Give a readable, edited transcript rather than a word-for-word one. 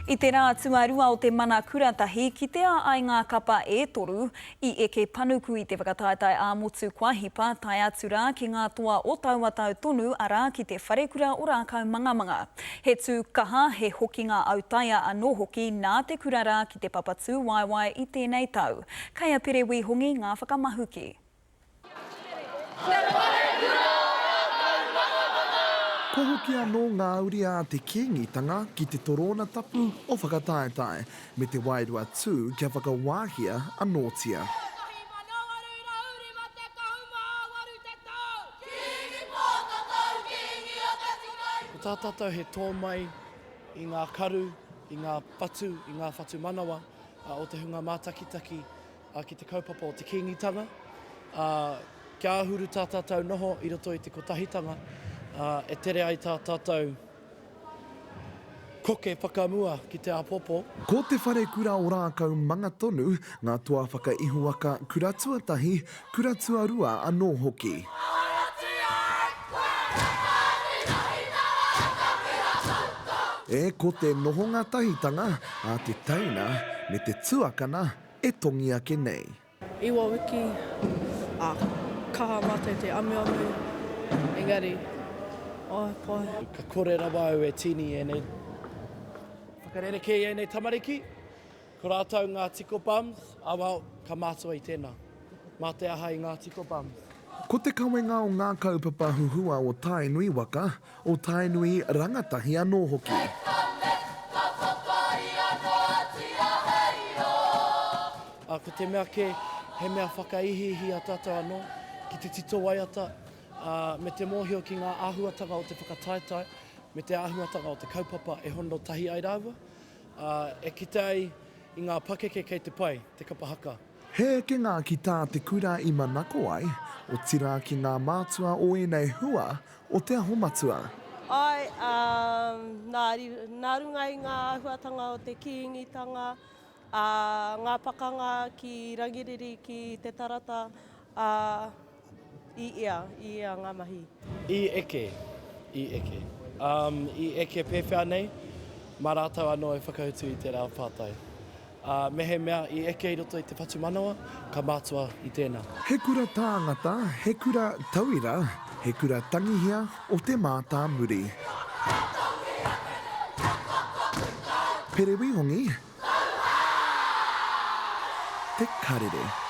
I te rā tuarua o te Mana Kuratahi, kitea ai ngā kapa e toru i eke panuku i te whakataetae ā-motu kua hipa, tae atu rā ki ngā toa o taua tau tonu, arā, ki Te Wharekura o Rākaumangamanga. He tū kaha, he hokinga autaia anō hoki nā te kura rā ki te papa tūwaewae i tēnei tau. Kei a Pere Wīhongi ngā whakamahuki. Kua hoki anō ngā uri a te Kīngitanga ki te torōna tapu o Whakataetae, me te wairua tū kia whakawāhia anōtia. Ko tā tātou he tō mai i ngā karu, i ngā whatu, i ngā whatumanawa o te hunga mātakitaki ki te kaupapa o te Kīngitanga, ā, kia āhuru tā tātou noho i roto i te kotahitanga, ā, e tere ai tā tātou koke whakamua ki te āpōpō. Ko Te Wharekura o Rākaumanga tonu ngā toa whakaihuwaka kura tuatahi, kura tuarua anō hoki. E ko te nohonga tahitanga a te teina me te tuakana e tongi ake nei. Iwa wiki, a, kaha mātou te amuamu, engari, oh, pai. Ka kore rawa au e tīni i ēnei whakarerekē i ēnei tamariki, ko rātou ngā tiko bums, ah well, ka mātua i tēnā. Mā te aha i ngā tiko bums. Ko te kawenga o ngā kaupapa huhua o Tainui waka, o Tainui rangatahi anō hoki. Ā, ko te mea kē, he mea whakaihiihi a tātou anō ki te tito waiata, ā, me te mōhio ki ngā āhuatanga o te whakataetae, me te āhuatanga o te kaupapa e hono tahi ai rāua, ā, e kite ai i ngā pakeke kei te pai te kapa haka. He ekenga ki tā te kura i manako ai, otirā ki ngā mātua o ēnei hua o Te Aho Matua. Āe, ā, nā, nā runga i ngā āhuatanga o te Kīngitanga, ā, ngā pakanga ki Rangiriri, ki Te Tarata, ā, i ea, i ea ngā mahi. I eke, i eke. Um, i eke pēwhea nei? Mā rātou anō e whakautu i tērā pātai. Ā, mehemea i eke i roto i te whatumanawa, ka mātua i tēnā. He kura tāngata, he kura tauira, he kura tangihia o te mātāmuri. Pere Wihongi, Te Karere.